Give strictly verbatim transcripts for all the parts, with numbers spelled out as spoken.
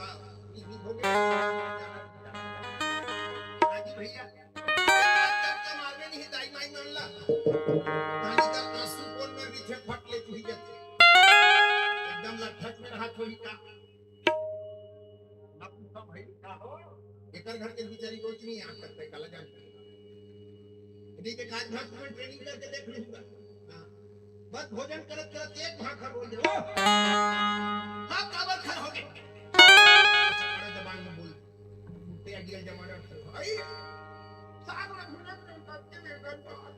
का, ई हो गया। आजी भैया, एक बात जब के मारबे नहीं दाई माई मन ला। पानी का आंसू कोन में रिथे फट ले चुही जाथे। एकदम लट्ठट में रहा चुही का। ना पूछा भाई, का हो? एकर घर के बिचारी कोई नहीं आ सकते, काला जान। यदि के काज भाग में ट्रेनिंग करके देख लूंगा। हाँ। बस भोजन करत करत एक भाखर हो जाओ। हाँ, काबर खर हो गए। बड़ा जबान में बोल। ते अगिया जमाना भाई। साग में भुनक में करके ले गन बात।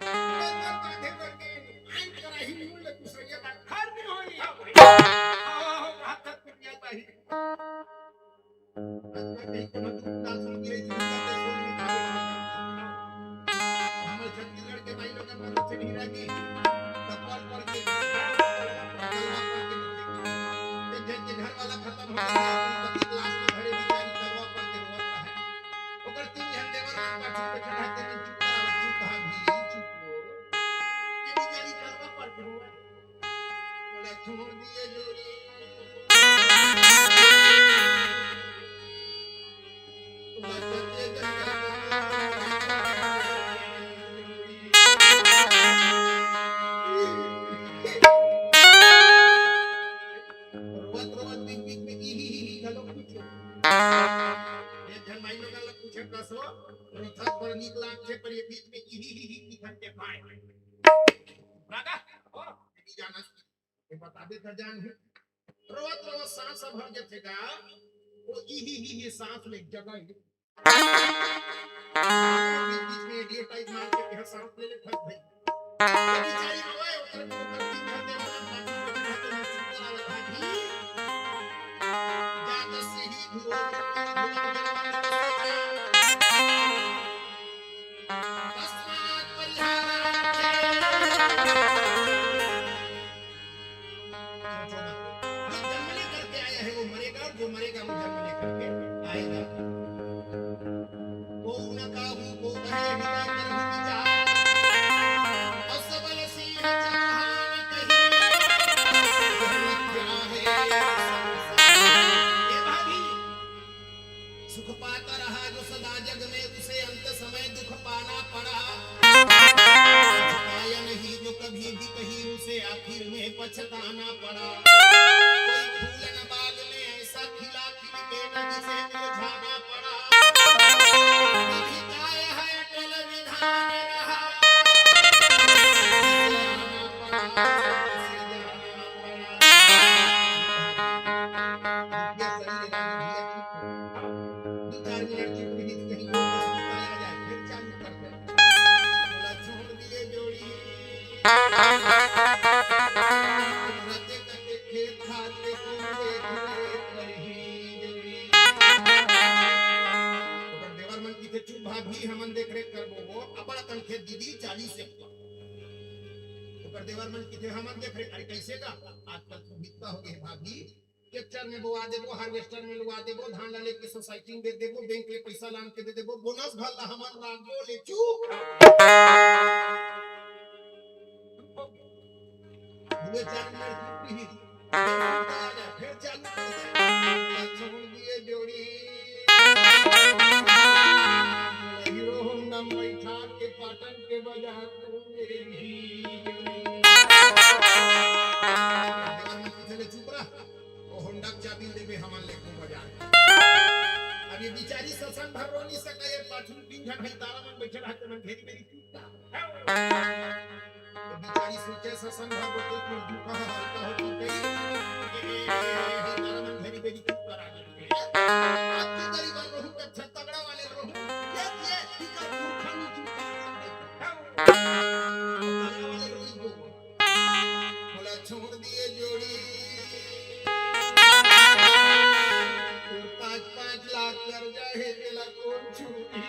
मैं तो बाधे करके आइन कराही मुल कुसैया का घर में होई। हाँ, भाई। हाँ, हाँ, हाँ, हाथ तक पिटिया भाई। रोवत रोवत बीच बीच में ई ही ही ही घलो पूछे। एक झन माई लोगन ला पूछे, "कसो रोथस बड़ नीक लागथे, पर ये बीच में ई ही ही ही किथन के पाए?" राधा, ओ, नहीं जानस। ये बता दे त जान ही। रोवत रोवत सांस भर जथे गा, वो ई ही ही ही सांस ले जगह ही। बीच बीच में एडवर्टाइज मार के यह सांस ले ले, फट भाई। ये बेचारी रोए, ओकर, ओकर तीन घंटे बाद बाकी बची रहते हैं, सुंदर आवाज भाभी। जात से ही धुआं, धुआं, धुआं, धुआं। तस्मात् परिहारार्थे। सोचो मत। जो जन्म लेकर के आया है, वो मरेगा, और जो मरेगा, वो जन्म लेकर के आएगा। को न काहू को कहे हृदय करहु विचार। और सबल सिंह चाहत कही, यह मिथ्या है संसार। हे भाभी, सुख पाता रहा जो सदा जग में, उसे अंत समय दुख पाना पड़ा। पछताया नहीं जो कभी भी कहीं, उसे आखिर में पछताना पड़ा। कोई फूल न बाग में ऐसा खिला, खिल के न जिसे मुरझाना पड़ा। विधि का यह अटल विधान रहा। जिसे आना पड़ा, जिसे जाना पड़ा। दू चार मिनट चुप रही तो कहीं और बस बताया जाए, फिर चालू कर दे। बोला, छोड़ दिए जोड़ी। रते कटे खेत खार के कौन देख ले करही जोड़ी। ओकर देवर मन किथे, "चुप भाभी, हमन देख रेख करबो।" वो अपन अपन खेत दीदी चालीस एकड़। ओकर देवर मन किथे, "हमन देख रेख।" अरे कैसे का? आजकल सुविधा हो गई भाभी। ट्रैक्टर में बोआ देबो, हार्वेस्टर में लुआ देबो, धान ला लेके सोसाइटी में दे देबो, बैंक ले पैसा लान के दे देबो, बोनस भर ला हमन राखबो, ले चुप। दुए चार मिनट चुप रही, फिर चालू कर दे। छोड़ दिए जोड़ी। हीरो होंडा में बैठा के पाटन के बाजार घूमे भी। देवर मन किथे, "ले चुप रह।" ओ होंडा के चाबी देबे हमन ले को बाजार। अब ये बिचारी ससन भर रोनी सका, ये पाछू तीन झन है तारा मन बैठे रहते मन घेरी मेरी चुप रह। तो बिचारी सोचे ससन भर रोते तो दुख हल्का होती गई। ए, ए, ए, ए, है तारा मन घेरी मेरी चुप करा दे। अब तो गरीब रहू, अच्छा तगड़ा वाले रहू। ये, ये, इनका मूर्खा नहीं चुप करा दे। तगड़ा वाले रोई को। बोला, "छोड़ दिए जोड़ी।" पाँच, पाँच लाख कर्जा है, तेला कौन छूटी?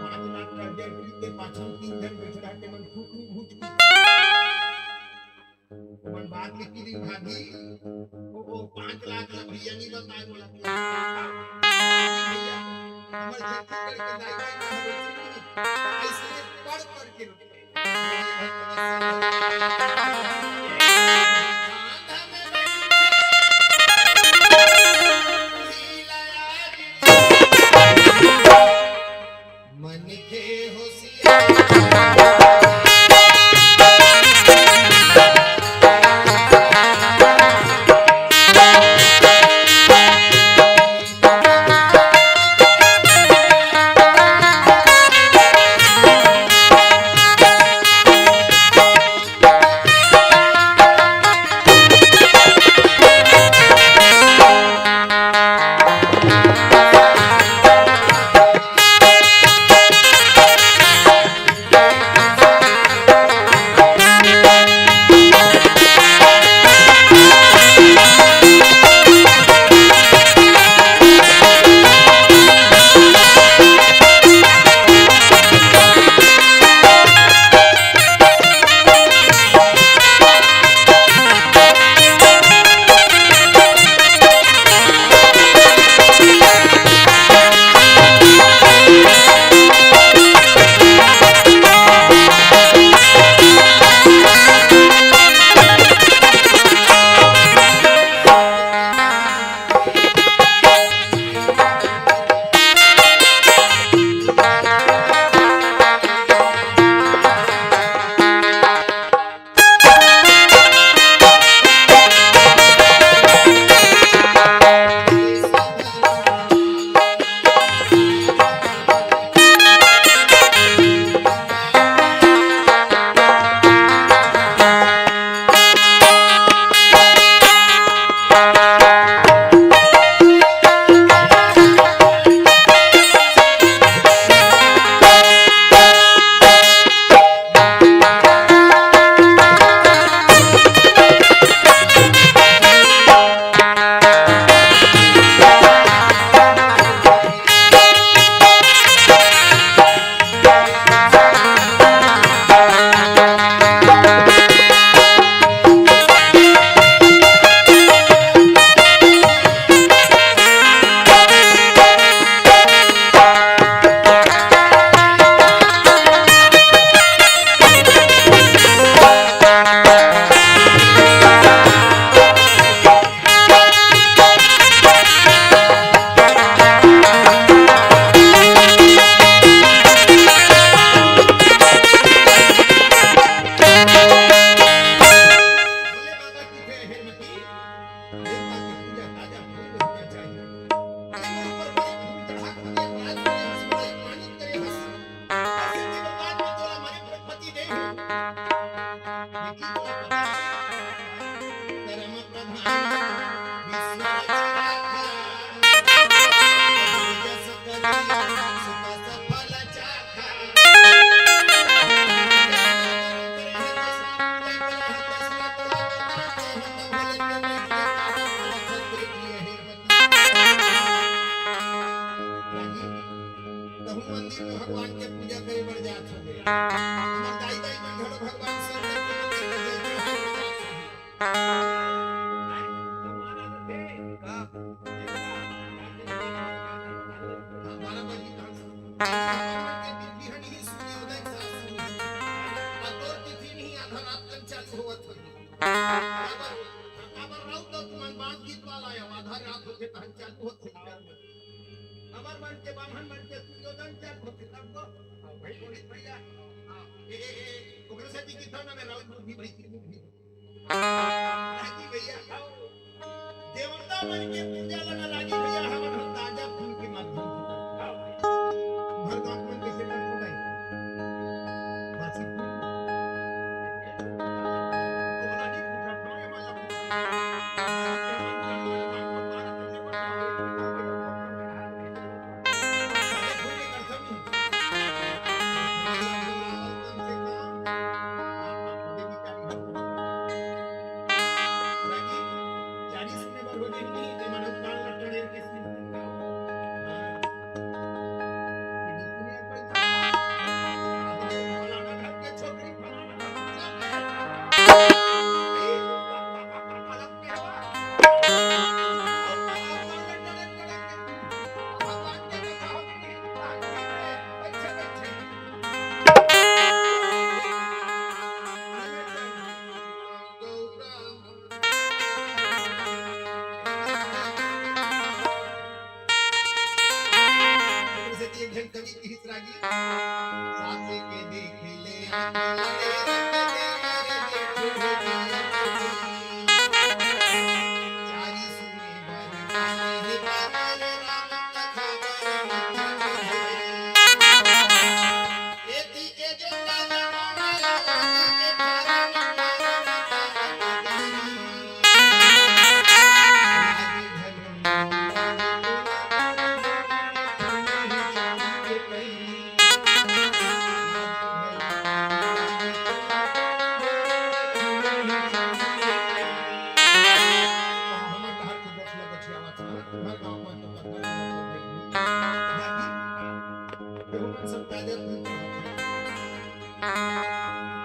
पाँच लाख कर्जा के पाछू तीन झन बेचारा के मन फूट फूट फूट। मन बात लिखी दी भाभी, ओ, ओ, पाँच लाख ला भैया नहीं बताए बोला। भैया, हमर छत्तीसगढ़ के दाई दाई ना हवे, ऐसे पढ़ पढ़ के रुके। परम प्रधान विश्व रचना, जस करी सुख सफल चाखा। कहूँ मंदिर में भगवान के पूजा करे बर जात होबे। हमर दाई दाई मन घलो भगवान शंकर के मंदिर में जल चढ़ाए बर जात होबे। हाँ, बारह बजे तक। हमर मन के तिथि हनी ही सूर्योदय के साथ शुरू होथे। अउ तोर तिथि नहीं आधा रात तक चालू होवत होही। काबर, काबर राउत, तुमन बांध गीत वाला आयो, आधा रात होथे तहन चालू होथे। हमर मन के, बाम्हन मन के सूर्योदय चालू होथे, तब तो, हाँ, भाई पुनीत भैया, हाँ, ए, ए, ए, ओकरे सेती किथन में राउत बुद्धि भाई की बुद्धि। रागी भैया, देवता मन के पूजा ला ना रागी भैया, हमन ह ताजा फूल के माध्यम से करथन। भर गांव मन कइसे करथन भाई? बासी फूल। ओला नहीं पूछा, खावे वाला पूछा।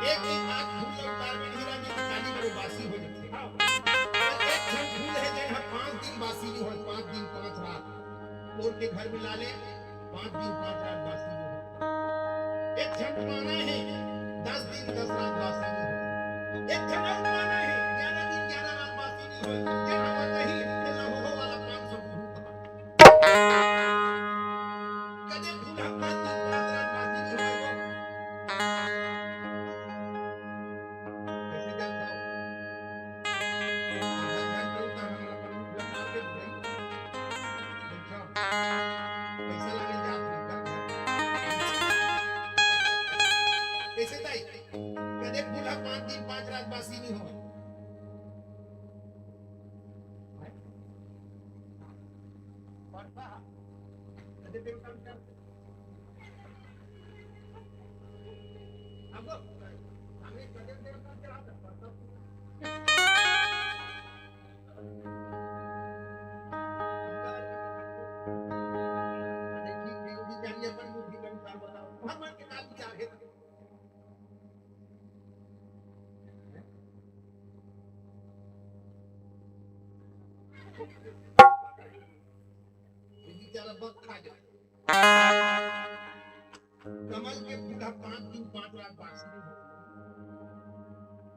एक एक आध फूल लग तार में हीरा जी के काली में बासी हो जाथे। हाँ। एक ठन फूल है, जेन ह पाँच दिन बासी नहीं होय, पाँच दिन पाँच रात। तोड़ के घर में ला ले, पाँच दिन पाँच रात बासी नहीं होय। एक ठन पाना है, दस दिन दस रात बासी नहीं होय। एक ठन अउ पाना है, ग्यारह दिन ग्यारह रात बासी नहीं होय। जेन ह बताही, ये लहो वाला पाँच सौ फूल। कदे फूल ह पाँच दिन पाँच रात बासी नहीं होय। कमल के फूल ह पाँच दिन पाँच रात बासी नहीं होय।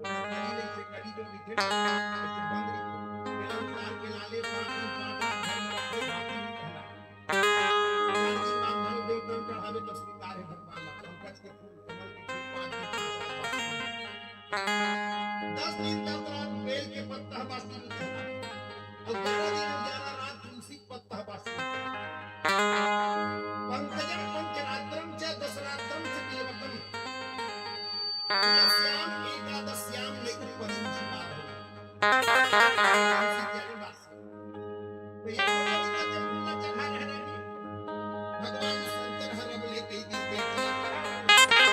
ओकर कली ले से कली जो मिठे, ऐसे बंद रहिथे। तेला उतार के लाले पाँच दिन पाँच रात घर में रखे, बासी नहीं कहलाय। चार दिन बाद घलो देवता चढ़ावे तो स्वीकार है भगवान ला। पंकज के फूल, कमल के फूल पाँच दिन पाँच रात बासी नहीं होय। दस दिन दस रात बेल के पत्ता बासी नहीं कहलाय। अउ ग्यारह दिन अउ ग्यारह रात तुलसी पत्ता बासी। पंकजं पंचरात्रं च दशरात्रं च पिलवकम्। तुलस्याम् एकादश्यां नैव परिञ्चि भगवान शंकर हर अब ले कई दिन बेटी।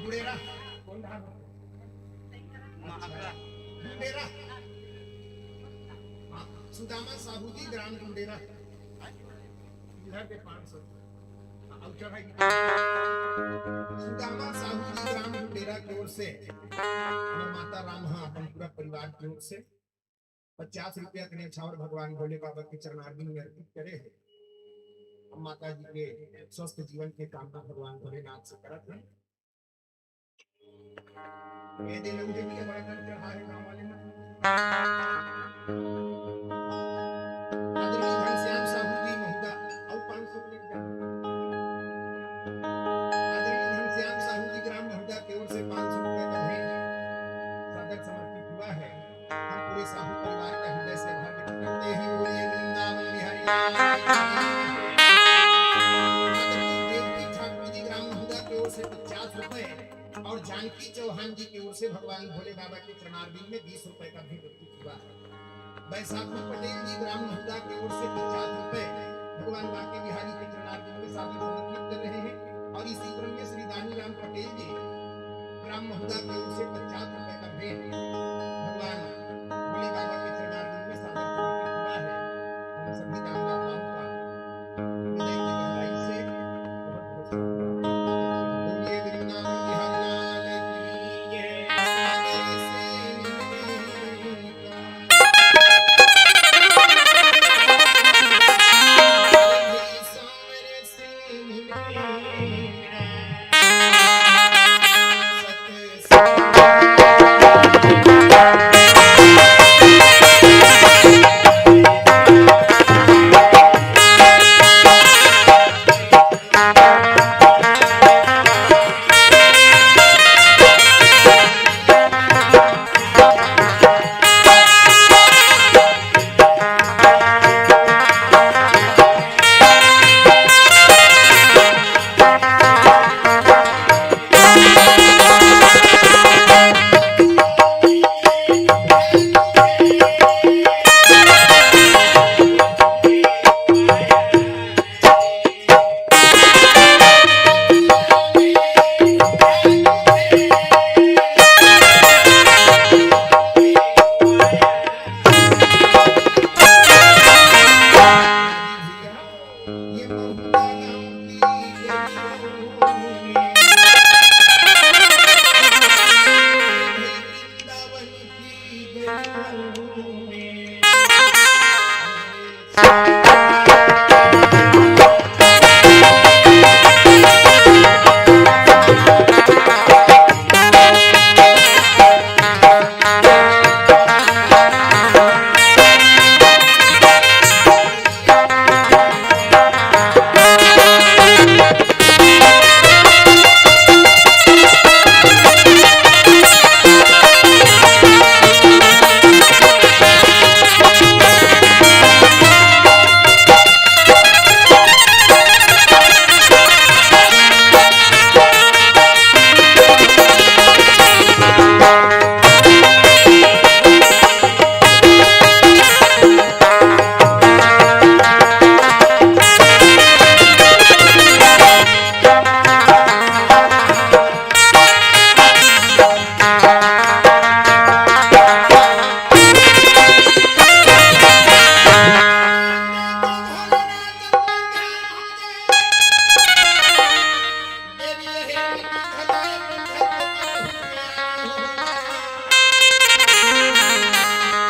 गुड़ेरा। कौन धाम? महाका। गुड़ेरा। हाँ, सुदामा साहू जी, ग्राम गुड़ेरा। इधर के पाँच सौ। हाँ, अब चढ़ाई। सुदामा साहू जी, ग्राम गुड़ेरा की ओर से, हमर माता राम हा अपन पूरा परिवार की ओर से पचास रुपया के न्योछावर भगवान भोले बाबा के चरणारविंद में अर्पित करे हे। हम माता जी के स्वस्थ जीवन के कामना भगवान भोलेनाथ से करत हन। ये दिन उठे भी बड़ा कर चढ़ा है गाँव वाले मन। आदरणीय घनश्याम साहू जी महुदा, अउ पाँच सौ रुपये का। आदरणीय घनश्याम साहू जी ग्राम महुदा की ओर से पाँच सौ रुपये का भेंट सादर समर्पित हुआ है। हम पूरे साहू परिवार का हृदय से आभार व्यक्त करते हैं। बोलिए वृंदावन बिहारी लाल की जय। आदरणीय देवकी ठाकुर जी ग्राम महुदा की ओर से पचास रुपए और जानकी चौहान जी की ओर से भगवान भोले बाबा के चरणारविंद में बीस रुपए का भेंट अर्पित हुआ है। बैसाखी पटेल जी ग्राम महुदा की ओर से पचास रुपए भगवान बांके बिहारी के चरणारविंद में सादर समर्पित कर रहे हैं और इसी क्रम में श्री दानी राम पटेल जी ग्राम महुदा की ओर से पचास रुपए का भेंट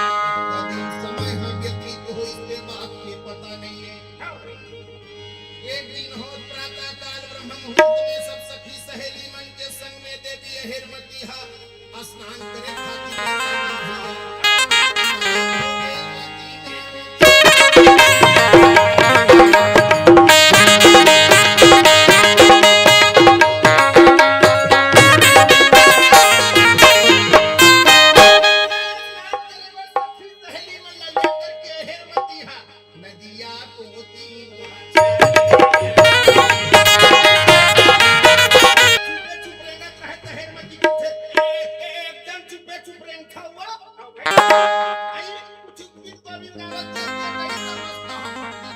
समय ह व्यतीत होइस, ते बात के पता नइये। एक दिन होत प्रातः काल ब्रह्म मुहूर्त में सब सखी सहेली मन के संग में देवी अहिरमती ह स्नान करे खातिर सहेली मन ला लेकर के अहिरमती ह नदिया कोती छुपे छुप रेंगत रहे, तहेर मती कुछ ए-, ए-, एकदम छुपे छुप रेंगत हुआ। आई कुछ दिन को भी गावत चलते रही तो रस्ता हम पकड़ी।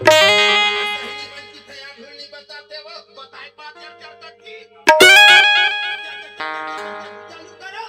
सहेली मन की थया घुरनी बताते वो, बताए बात जर जर तक की। चालू करो।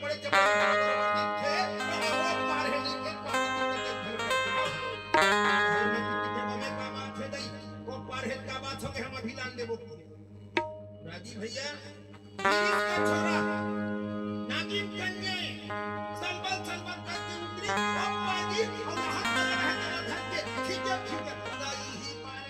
बड़े जबरदस्त बरोबर दिखथे, त वो पार हे नइ के पार हे, घर में किथे बने काम आथे दई, वो पार हे का बात हो के हम अभी लान देबो। राजी भैया, गिरीश के छोरा, नागिन कन्या, सलबल सलबल करके उतरी, वो पार गिर, और हाथ लगा है, धर के, खींचे, खींचे, पलाई ही पार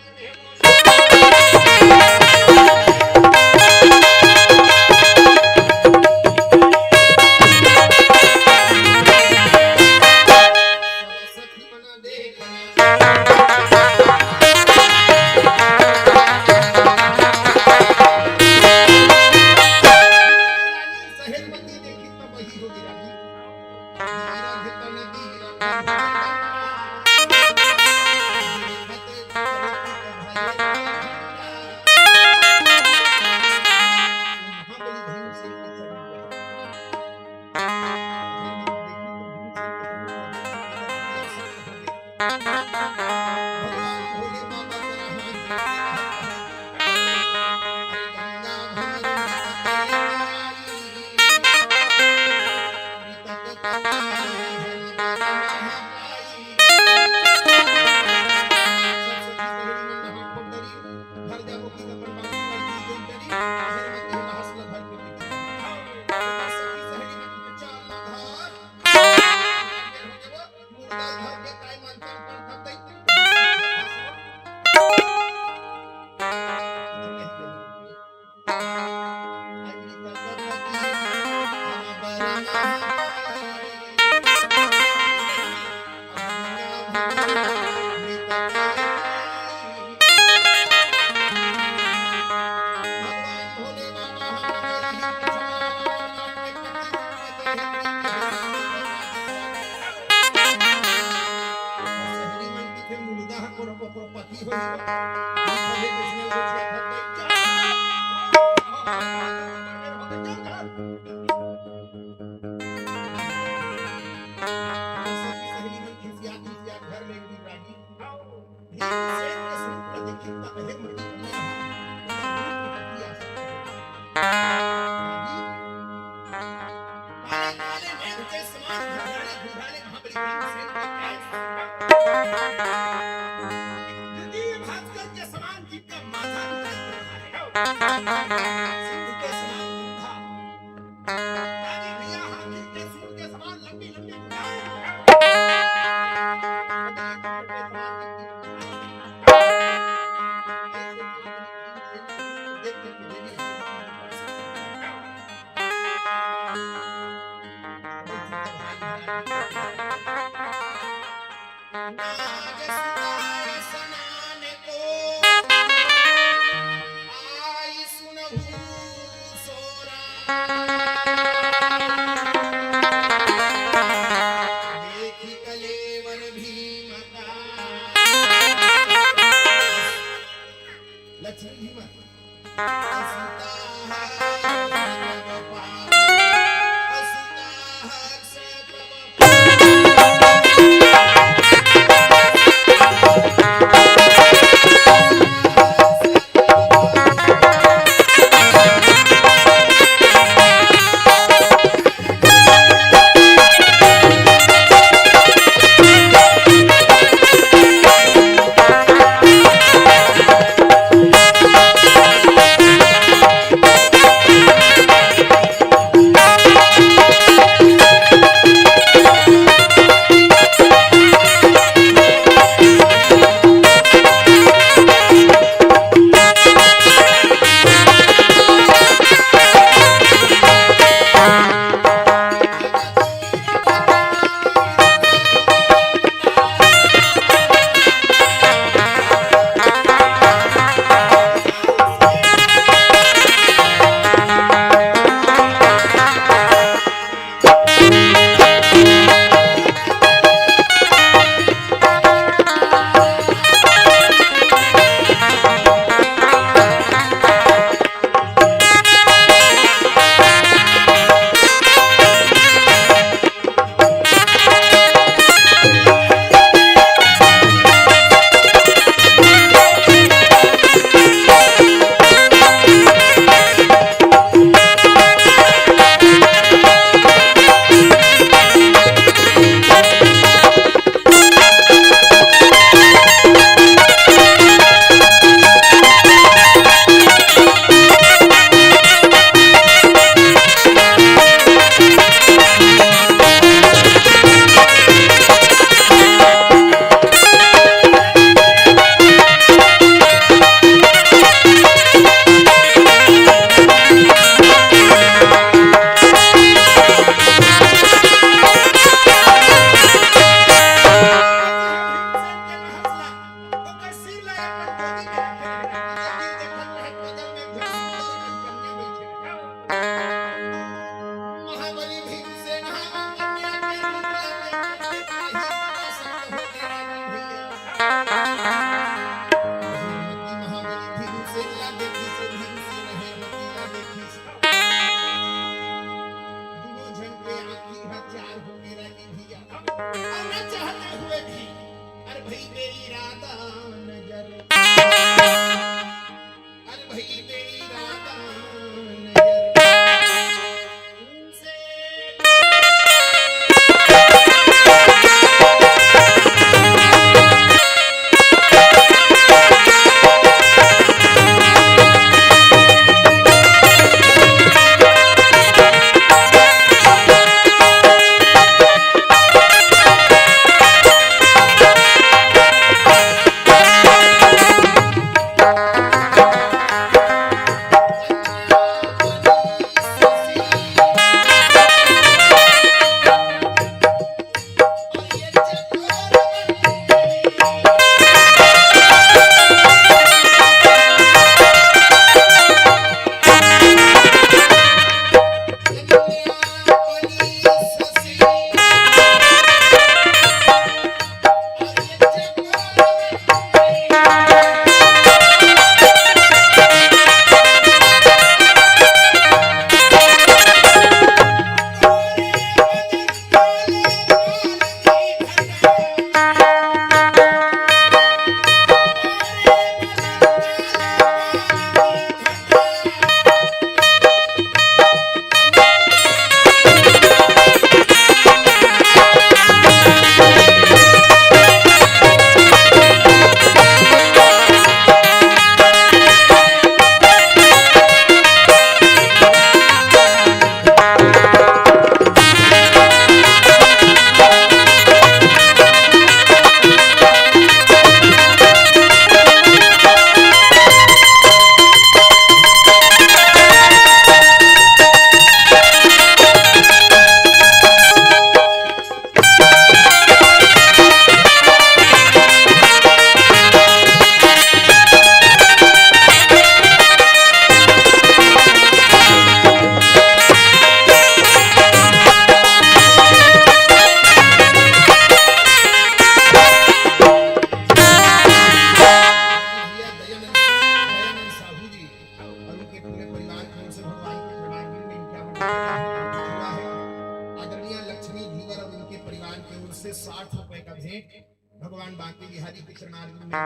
की ओर से साठ रुपए का भेंट भगवान बांके बिहारी के चरणारविंद में।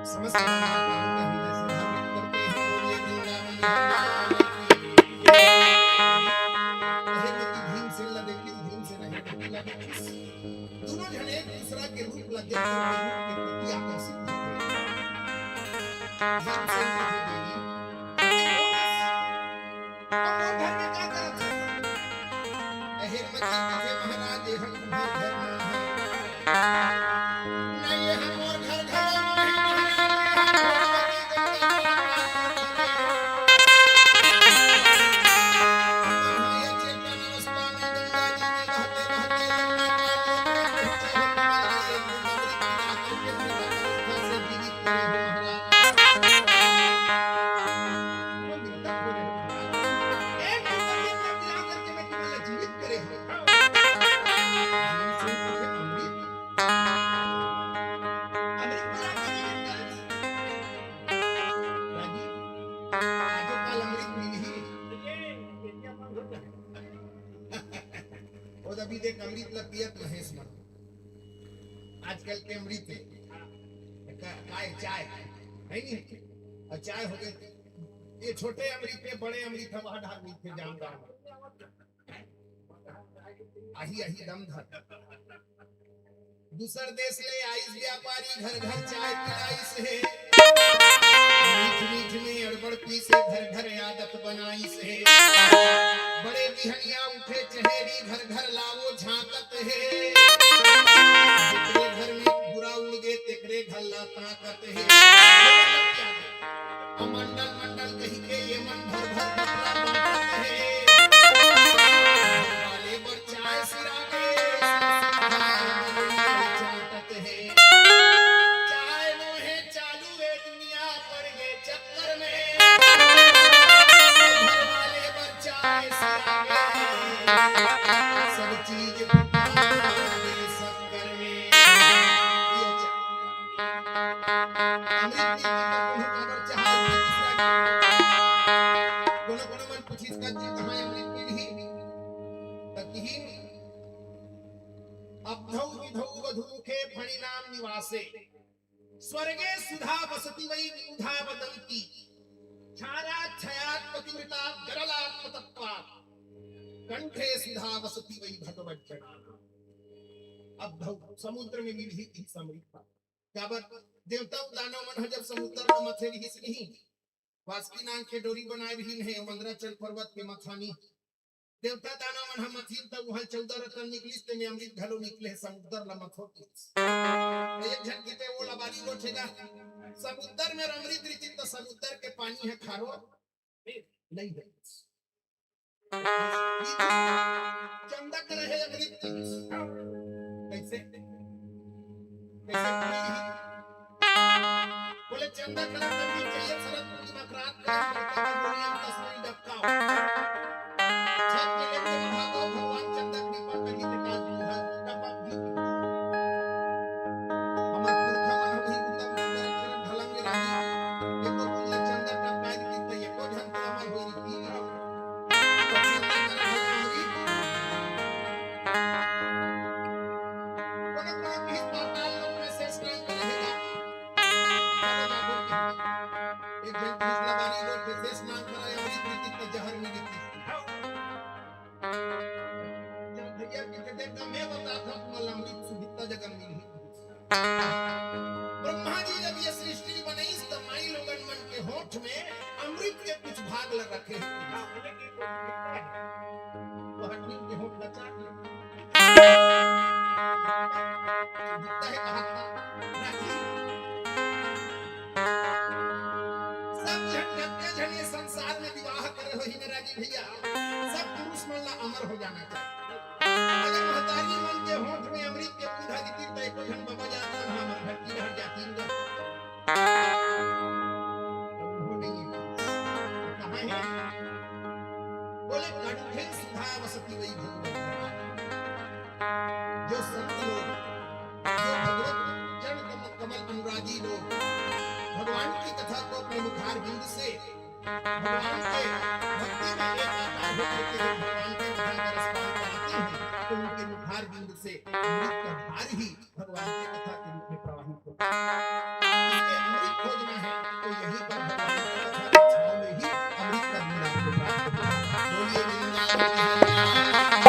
समस्त माता पिता का हृदय से हार्दिक करते हैं। बोलिए वृंदावन बिहारी लाल की जय। अहिरमती भीमसेन ला देखिस, भीमसेन अहिरमती ला देखिस। दोनों जने एक दूसरा के रूप ला देख के रूप के प्रति आकर्षित हो गए। भीमसेन को भी देवी, "तुम वो घर में क्या करत हो?" अहिरमती कथे, "महाराज, ये हम तुम्हार घर ना है।" "नहीं, ये हमर घर, घर नहीं, महाराज, ये हम भगवती गंगा पार करे।" ओ दबी देख, अमृत ल पियत महेश मन। आजकल के अमृत है। का, काय चाय है नहीं? और चाय हो गए, ये छोटे अमृत पे बड़े अमृत हम हर ढाल मिलते जान। आही आही दम धर। दूसर देश ले आइस व्यापारी, घर घर चाय पिलाइस हे। मीठ मीठ में अड़बड़ पीसे, घर घर आदत बनाइस हे। बड़े बिहनिया उठे चहेरी, घर घर लावो झांकत हे। जेकरे घर में बुरा उड़ गे, तेकरे घर ला ताकत हे। मंडल मंडल कहि के ये मन भर भर बटला बांटत हे। वाले बर चाय सिरा के चाटत हे। चाय मोहे चालू ए दुनिया पड़ गे चक्कर में। घर वाले बर चाय सिरा के सब चीज भुला दे शक्कर में। ये चाय अमृत मिलही त कोनो काबर चाहय, दूसरा के। कोनो कोनो मन पूछिस का जी कहाँ अमृत मिलही? त किहिन, "अब्धौ विधौ वधूखे फणिनां निवासे। स्वर्गे सुधा वसति वै विबुधा वदन्ति। क्षाराच्छयात् पतिव्रता गरलात्मतत्वात्। कंठे सुधा वसति वै भगवज्जनानाम्।" अब्धौ, समुद्र में मिलही इस अमृत। काबर देवता अउ दानव मन ह जब समुद्र म मथे रिहिस नहीं, वासुकी नांग के डोरी बनाए रिहिन हे मंदराचल पर्वत के मथानी। देवता दानव मन ह मथिन त उहां चौदह रतन निकलिस, तेमे अमृत घलो निकले हे, समुद्र ल मथो किहिस। त एक झन किते ओ लबारी गोठेगा, समुद्र में अमृत रिहितिस त समुद्र के पानी ह खारो नहीं हे। चंदा करे हे अमृत। कैसे? कैसे? बोले, चंदा करे अमृत चाहिए, शरद पूर्णिमा के रात को लड़का का बोलिए, तस्वीर डबकाओ। छत में लेके भागो, भगवान चंदा कृपा करी, विकास बुझा, टपक दी। हमर पुरखा मन ह वही उत्तम सुंदर अक्षर ढलंग रानी, एको फूल चंदा टपकाए दी, त एको झन तो अमर होई रही। ब्रह्मा जी जब ये सृष्टि बनाइस, त माई लोगन मन के होठ में अमृत के कुछ भाग ल रखे हे। वो हटनी के होठ ल चाट ले। दिखता है कहाँ का? नहीं। सब झन, जतने झन ये संसार में विवाह करे होही ना रागी भैया, सब पुरुष मन ला अमर हो जाना चाहिए। अगर महतारी मन के होठ में अमृत के बूंद आ जाती, तो एको झन बबा जात मन हमर घर की रह जाती ना। कहाँ है? बोले, "कंठे सुधा वसति वै भगवत।" जो संत लोग, जो भगवत चरण कम-, कमल अनुरागी लोग भगवान की कथा को अपने मुखारविंद से, भगवान के भक्ति में एकाकार होकर के जब भगवान के कथा का रसपान कराते हैं, तो से अमृत का धार ही भगवान की कथा के रूप में प्रवाहित होता है। इसलिए अमृत खोजना है तो यहीं पर भगवान की कथा की छाँव में ही अमृत का धार आपको प्राप्त होगा। बोलिए वृंदावन बिहारी लाल की।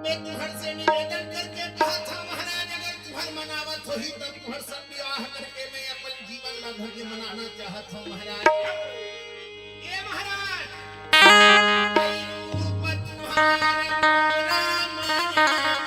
मैं तुहर से निवेदन करके कहा था महाराज, अगर तुहर मनावत होही तब तुहर संग विवाह करके मैं अपन जीवन ला धन्य मनाना चाहत हूँ महाराज। ए महाराज, रूप तुहार मोरा मना पाला।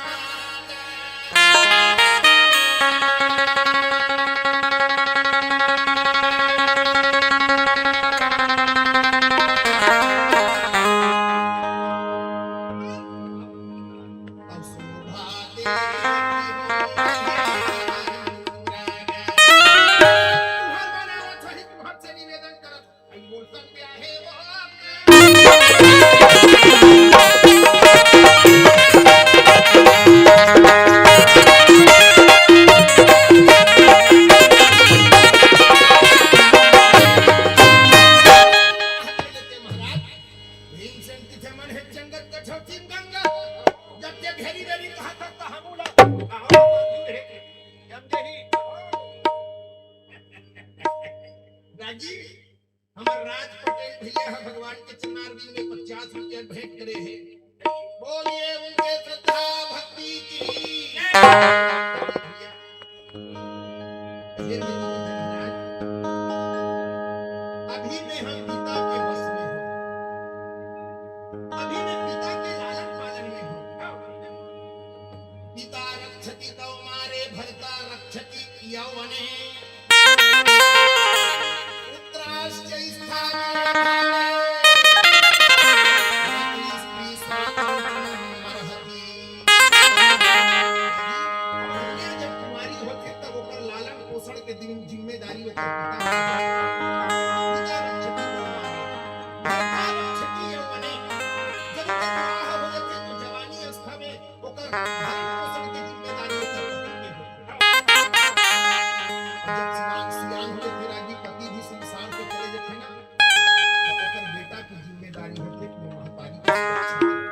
भीमसेन तिथे मन हे जंगल कछोचिन गंगा। जब ते घेरी बेरी कहा था, तो हमू ला, हमू ला दूर हे। जब देही। राजी, हमर राज पटेल भैया ह भगवान के चरणारविंद में पचास रुपया भेंट करे हे। बोलिए उनके श्रद्धा भक्ति की। फिर भी महाराज, अभी ओकर पिता मारे। पिता रक्षति को मारे। माता रक्षति यौवने। जब ओकर विवाह हो जाथे तो जवानी अवस्था में ओकर भरण पोषण के जिम्मेदारी ओकर पति के होथे। अब जब सियान, सियान हो जाथे रागी, पति भी संसार से चले जाथे ना, तो ओकर बेटा की जिम्मेदारी होथे कि महतारी के सुरक्षा करे।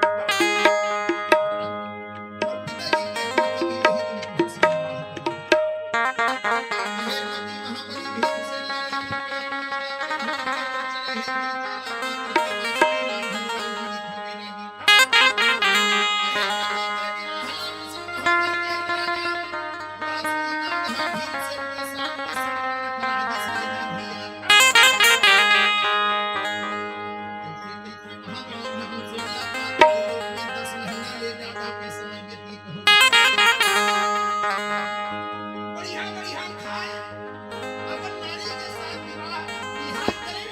बढ़िया बढ़िया खाए, अपन नारी के साथ विवाह, विहार करे।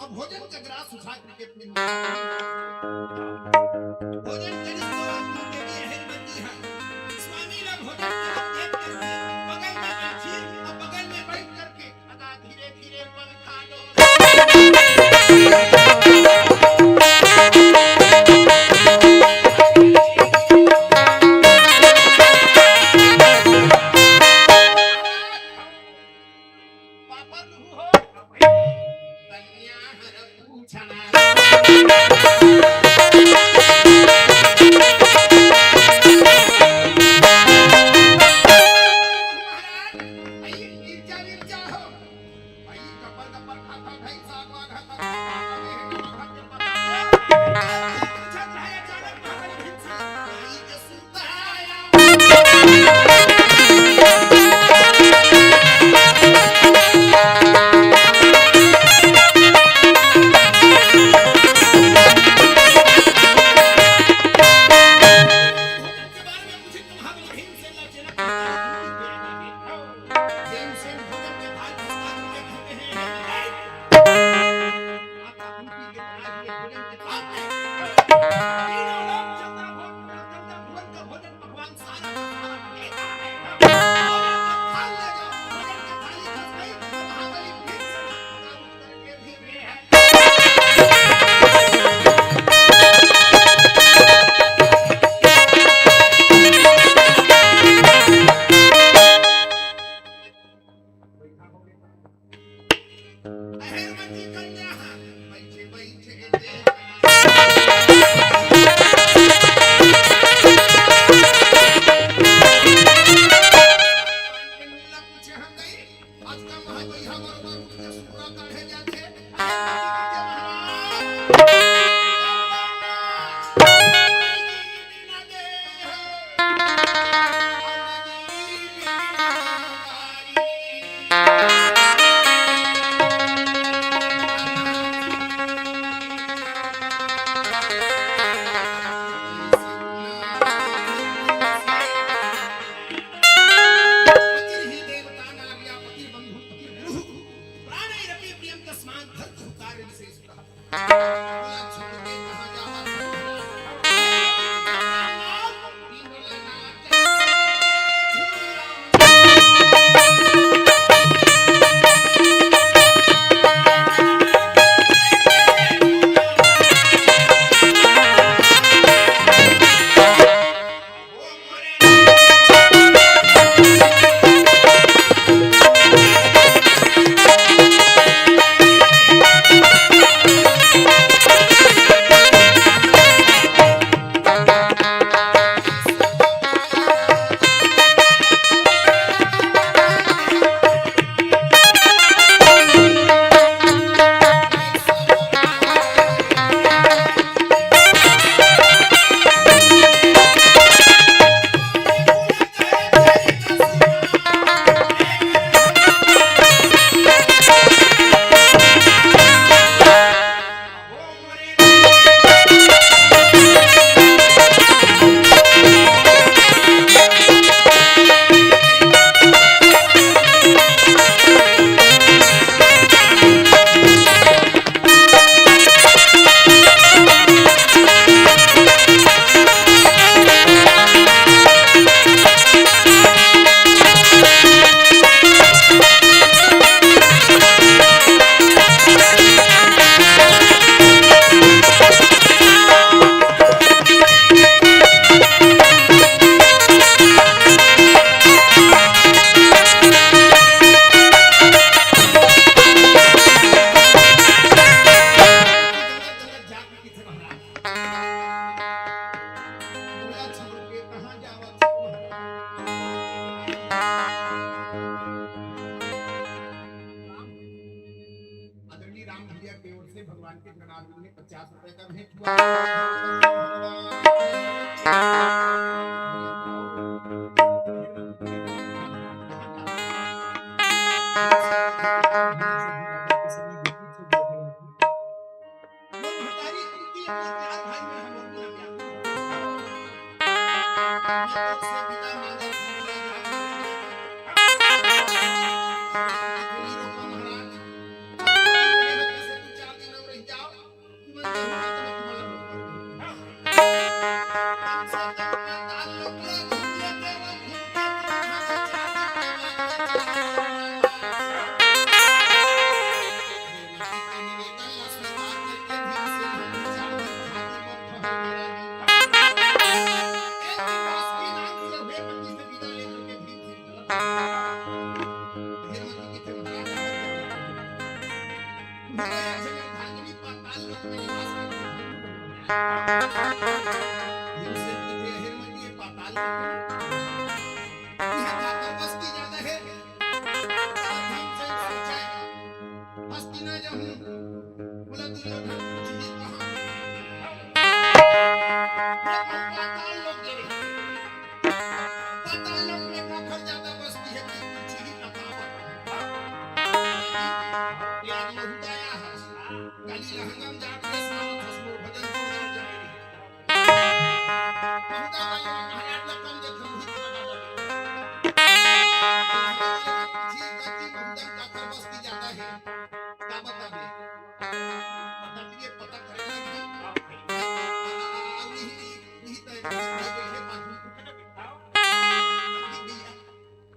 भोजन के ग्रास उठा करके अपने मुंह में भोजन करिस तो देवी अहिरवती ह स्वामी ला भोजन करत देख करके बगल में बैठी, अब बगल में बैठ करके अदा धीरे धीरे पन खा लो। पापा नु हो, कन्या हर पूछना। पचास रुपए का भेंट हुआ।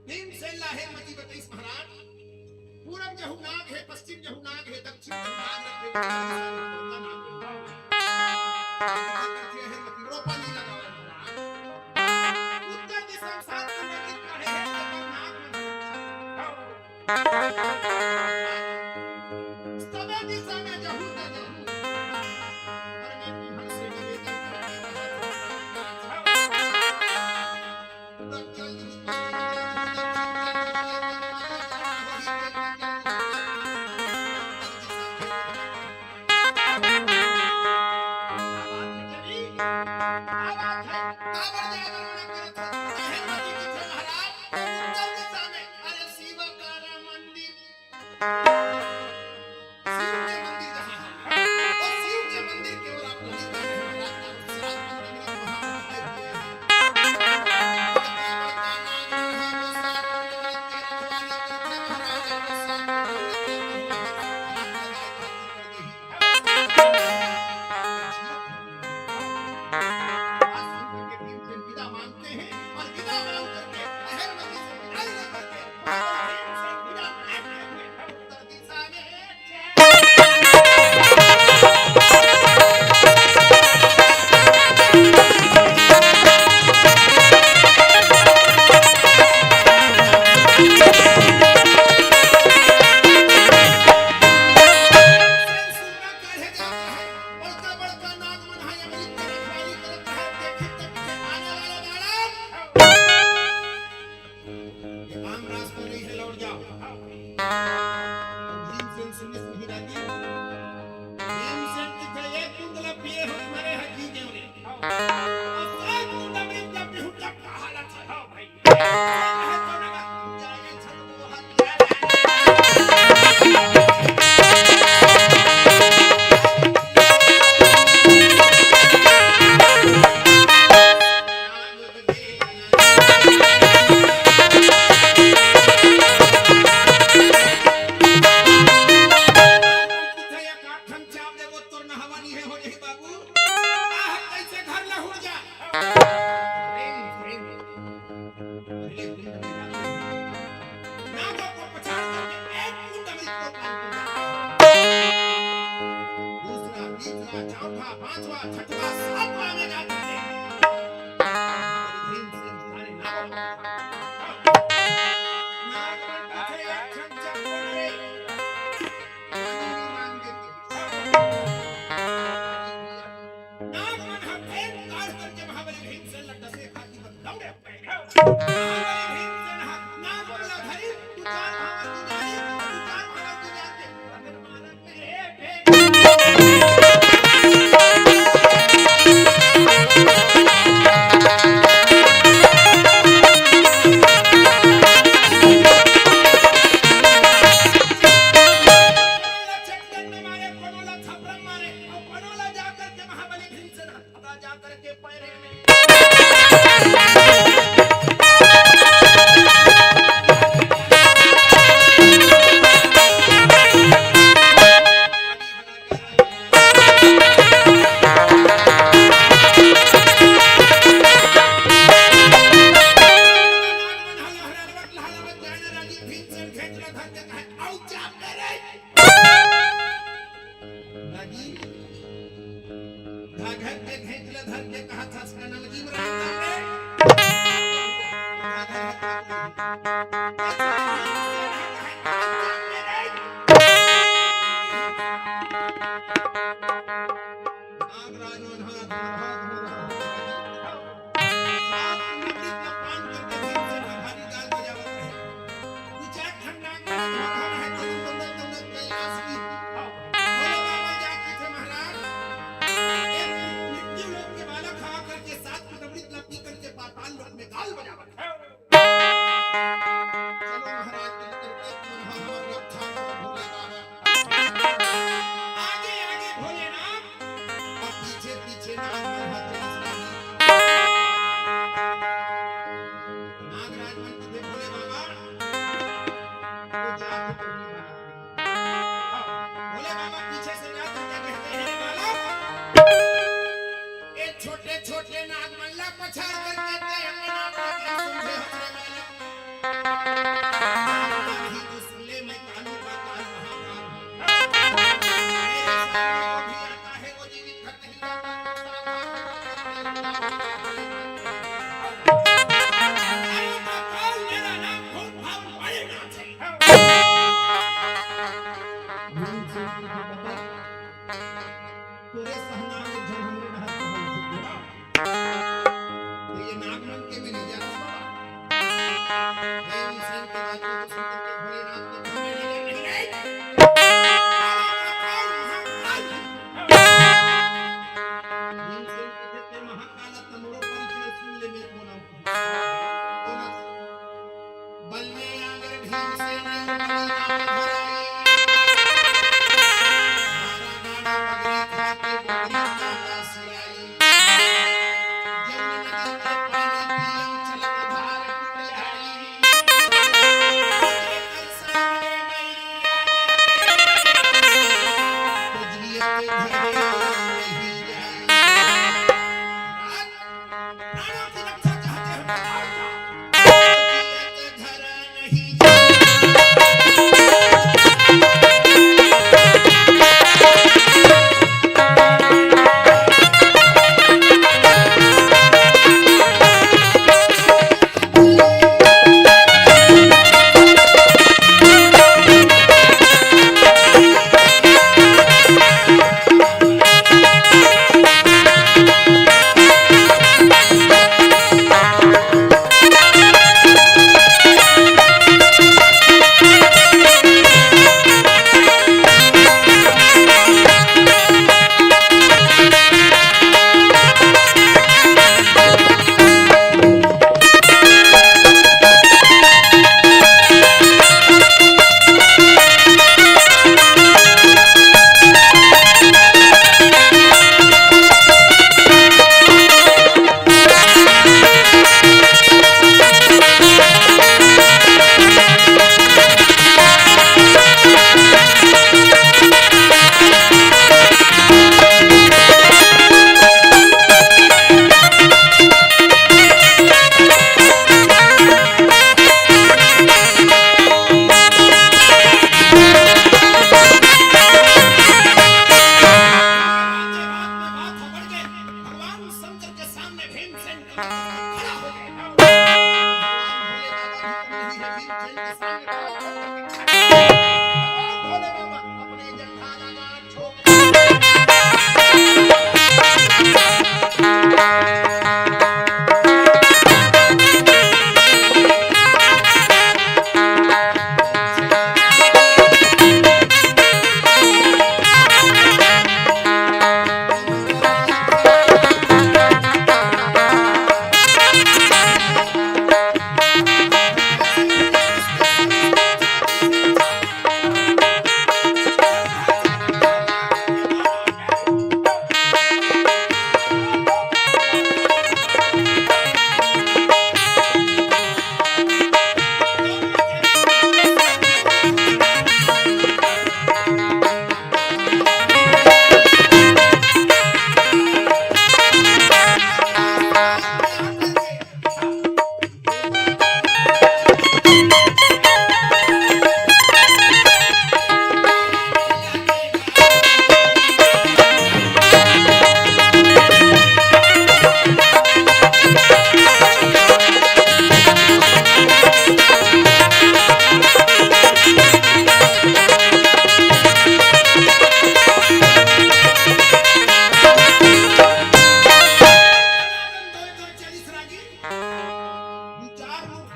भीमसेन ला हे मती बतईस महाराज, पूरब जहू नाग हे, पश्चिम जहू नाग हे, दक्षिण जहू नाग रखे, उत्तर दिशा में कोणता नाग रखे। उत्तर दिशा में हे मती रोपा नहीं लगावे महाराज। उत्तर दिशा में सात नंबर की पढ़े हे, तेकर नाग मन। सबे दिशा में जहू त जहू। पर मैं तुमसे निवेदन करती हूँ।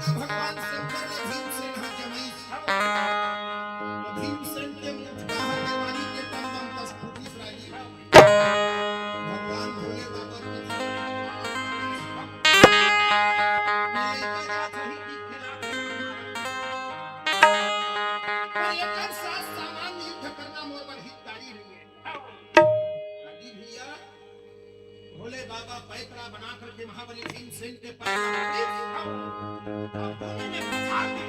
भगवान शंकर ला भीमसेन ह जमाइस। भीमसेन के मुटका ह देवारी के टम्बम कस फूटिस रागी। भगवान भोले बाबा के पर एकर साथ सामान युद्ध करना मोर बर हितकारी रहिए। रागी भैया, भोले बाबा पैतरा बना करके महाबली भीमसेन के पैतरा बना दे। अब दोनों ने पछाड़ दी।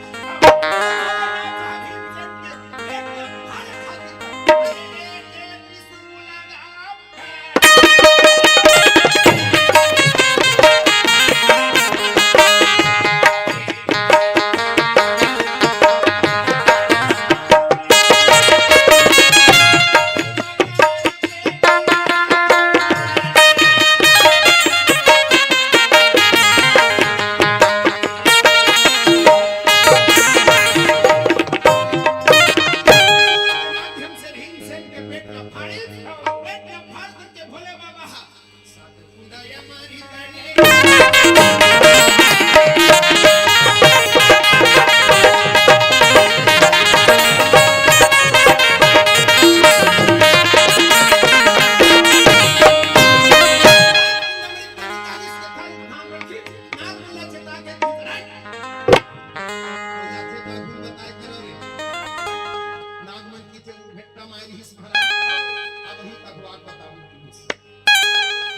भीमसेन के पेट में फाड़ खातिर एक, एक, एक त्रिशूल लगा। माध्यम से भीमसेन के पेट ला फाड़े, पेट ला फाड़ करके भोले बाबा नागमन की जरूर भेंट कमाई रहिस महाराज। अब ही तक बात बताऊं।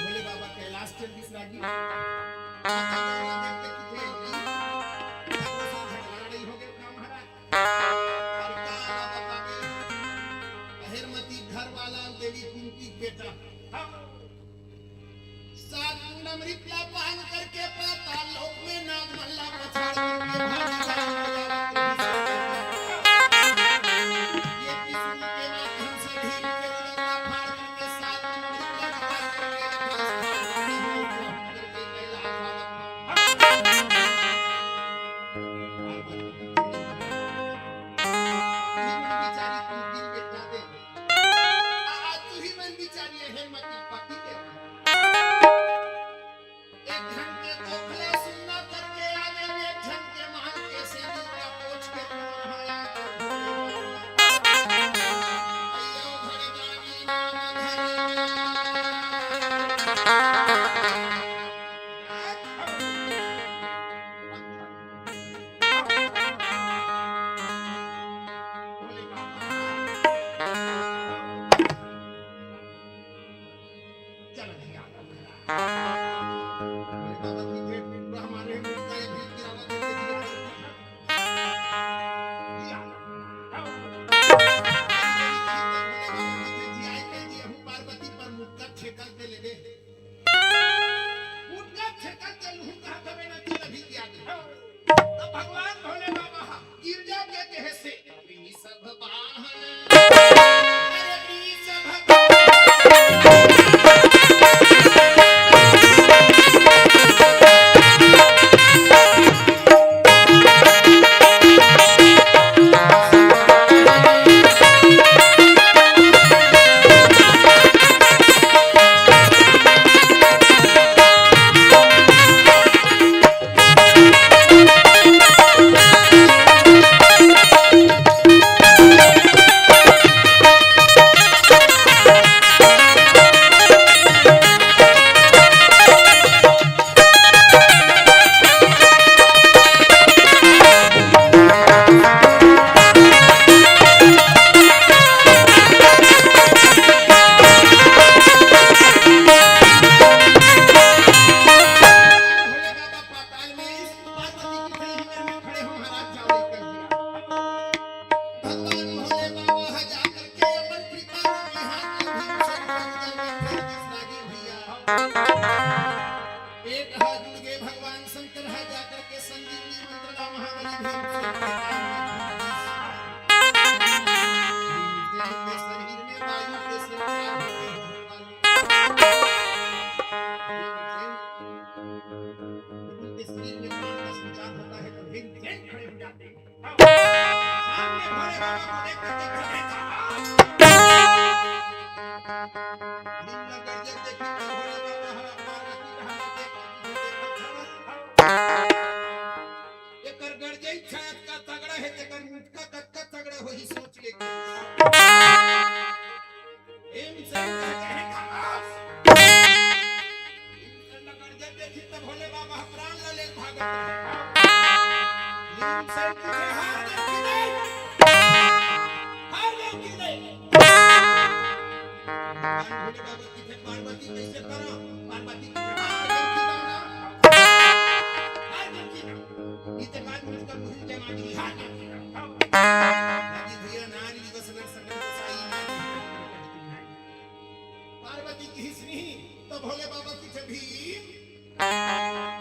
भोले बाबा कैलाश चल दिस रागी। माता गौरा देख के पूछे, "जी, झगड़ा लड़ाई हो गया का महाराज?" अरे का ना बतावे, अहेरमती घर वाला देवी कुंती के बेटा। सात मुंड अमृत ला पान करके पाताल लोक में नाग मन ला पछाड़ करके भाग गया। ये त्रिशूल के माध्यम से भीम के उदर ला फाड़ करके सात मुंड अमृत ला पान करके यथास्थान करके कैलाश बाबा। ये मन बिचारी कुंती के बेटा दे। आज तू ही मन बिचारी है, मती पति के। एक झन के कोखला सुन्ना करके आगे, एक झन के मांग के सेनुरा पोछ के तू नहाया। अयो भगवानी नाम धरे। चल भैया। भोले बाबा की भेंट, हमारे मुक्का ये भी गिरावा दे दे। भोले बाबा की भेंट, ये हूँ पार्वती पर मुक्का ठेकल पे ले दे। मुक्का ठेकल पे लूँ कहा तबे ना चल अभी क्या दे। तब भगवान भोले बाबा गिरजा के कहे से, "वृषभ वाहन, अरे वृषभ वाहन।" भगवान भोले बाबा ह जाकर के अपन कृपा रूपी हाथ में भीमसेन के उदर में फेर दिस रागी भैया। एक हाथ जुड़ गए भगवान शंकर ह जाकर के संजीवनी मंत्र ला महाबली भीमसेन के कान में फूंक दिस। भीमसेन के शरीर में वायु के संचार होते होते भीमसेन, उनके शरीर में प्राण का संचार होता है तो भीमसेन खड़े हो जाते हैं। सामने भोले बाबा को देख करके खड़े था। नींद लग गई, जब देखी तो भोले बाबा हरा पार्वती का हाथ देख के पीछे देखा था। ये कतका तगड़ा हे, तेकर मुटका कतका तगड़ा होही, सोच ले। भीमसेन कहे, "हे खलास।" भीमसेन ल गरजे देखिस त भोले बाबा ह प्राण ल ले भागत हे। भीमसेन पूछे, "हार गेंव कि नहीं? हार गेंव कि नहीं?" भगवान भोले बाबा कहिथे, "पार्वती कइसे करंव?" पार्वती कहिथे, "हार गेंव कि नहीं? हार गेंव कि नहीं?" इते बाद मुस्का मुहिर जमा दी, "हार गेंव कि नहीं?" दादी भैया नारी दिवस नर सकल गोसाई नारी। पार्वती कहिस नहीं, त भोले बाबा कहिथे, "भीम,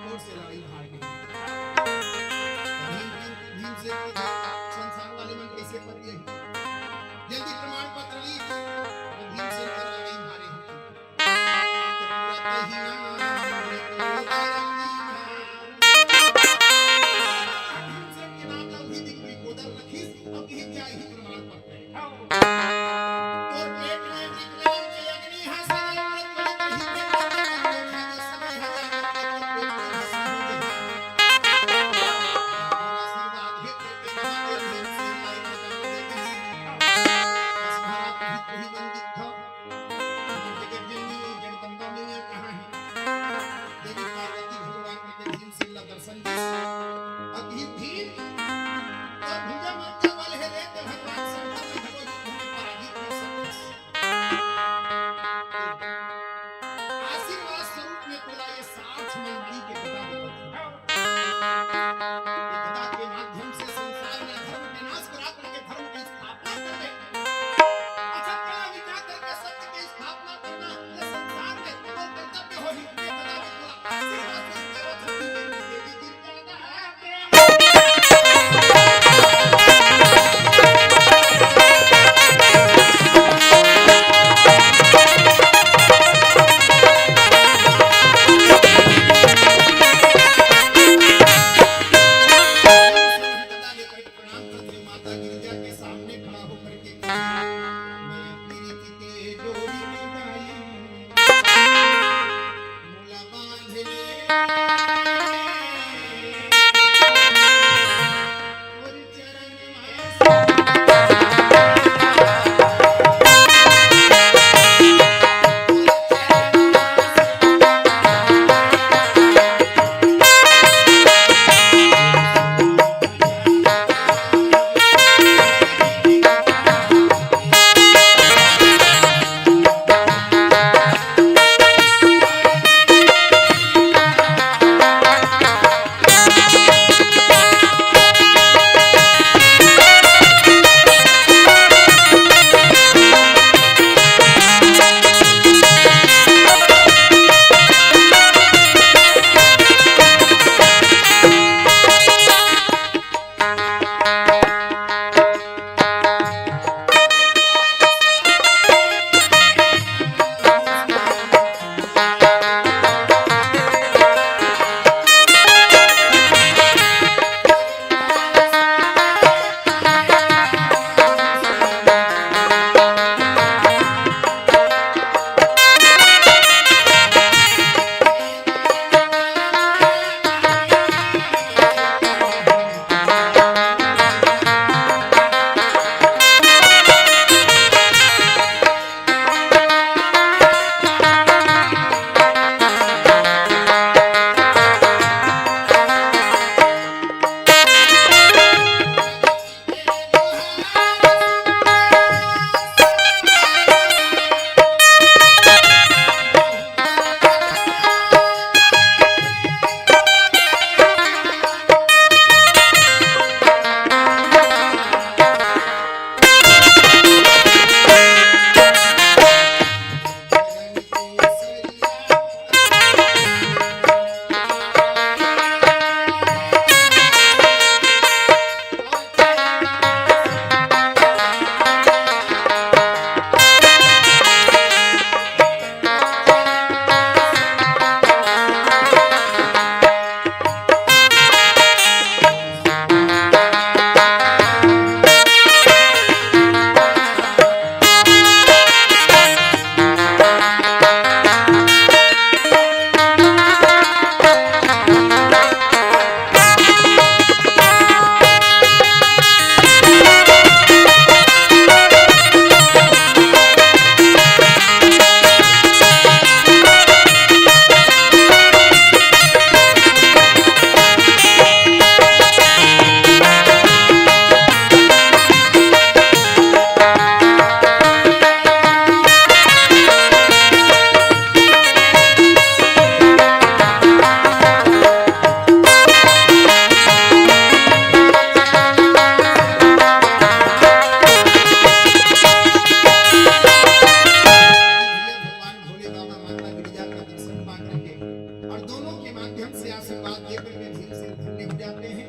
तोर से लड़ाई हार गे।" भीम, भीम, भीमसेन कहिथे, "संसार वाले मन कइसे परियही?" जल्दी प्रमाण पत्र ली, भीमसेन कर लड़ाई हारे हो। तो पूरा कहिना, भीमसेन के नाम ला उही दिन रिकॉर्डर रखिस, अब यही क्या यही प्रमाण पत्र। देवी पार्वती भगवान के भीमसेन ला दर्शन दिस। अब ये भीम तो भुजा मरने वाले हे रे, तो भगवान शंकर भी घलो युद्ध में पराजित कर सकस। आशीर्वाद स्वरूप में तोला ये साठ मलमणि के गदा देवत हँव। ये गदा के माध्यम से संसार में अधर्म के नाश करा करके धर्म की स्थापना कर दे। अच्छा, तेला विचार करके सत्य की स्थापना करना ये संसार में तो कर्तव्य होही। ये गदा में तोला आशीर्वाद स्वरूप देवत हँव, देवी गिरजा से धन्य हो जाते हैं।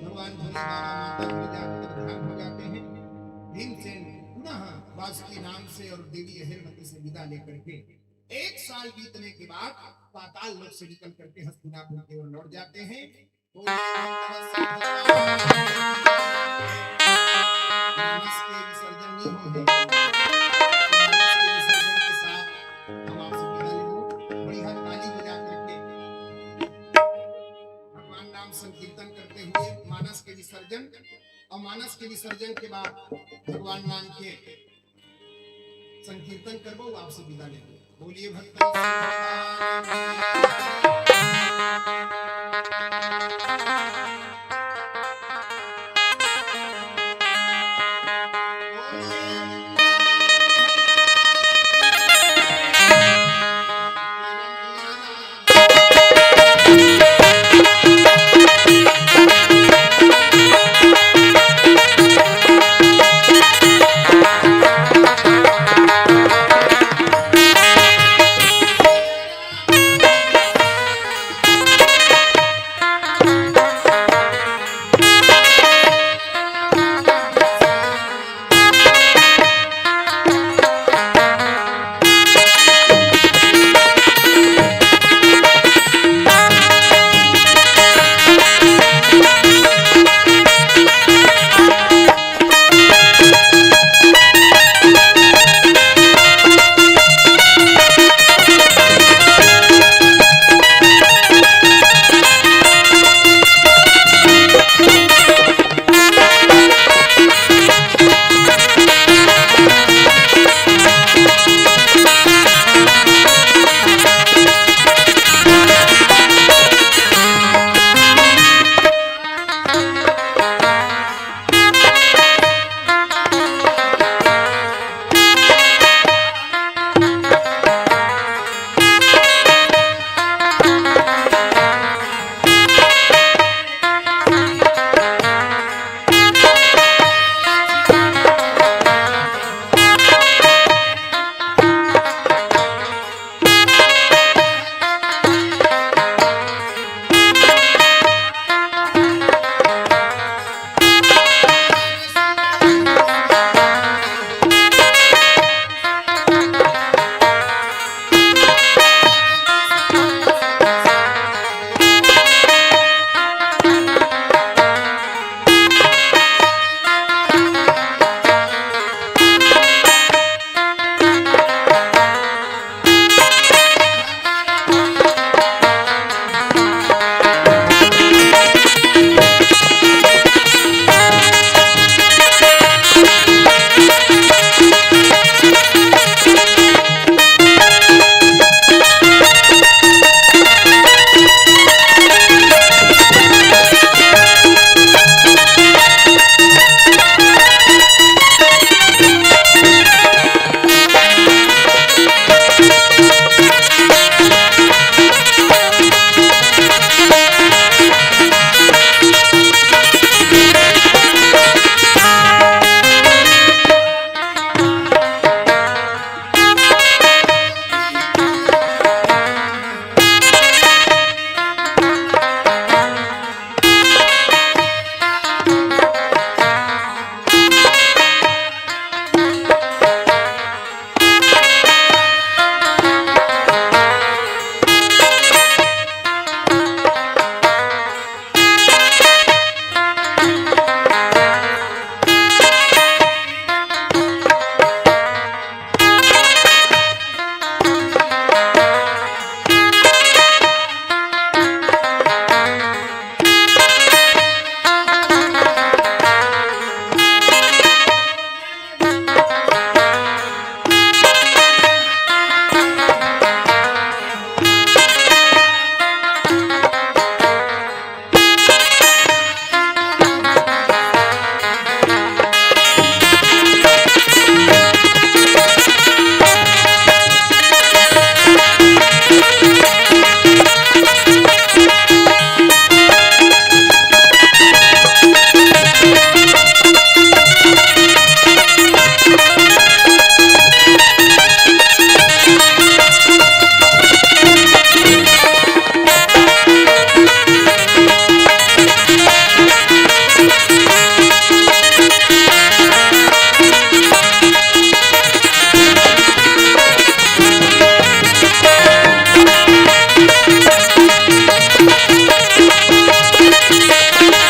भगवान भोले बाबा, माता भोले जाकर ध्यान हो जाते हैं। भीमसेन पुनः वासुकी नाम से और देवी अहिरमती से विदा लेकर के एक साल बीतने के बाद पाताल लोक से निकल करके हस्तिनापुर की ओर लौट जाते हैं। मानस के विसर्जन नहीं होते। मानस के विसर्जन के साथ हम आपसे विदा लेंगे। बढ़िया ताली बजा करके भगवान नाम संकीर्तन करते हुए मानस के विसर्जन, और मानस के विसर्जन के बाद भगवान नाम के संकीर्तन करबो, आपसे विदा लेबो। बोलिए भक्तन।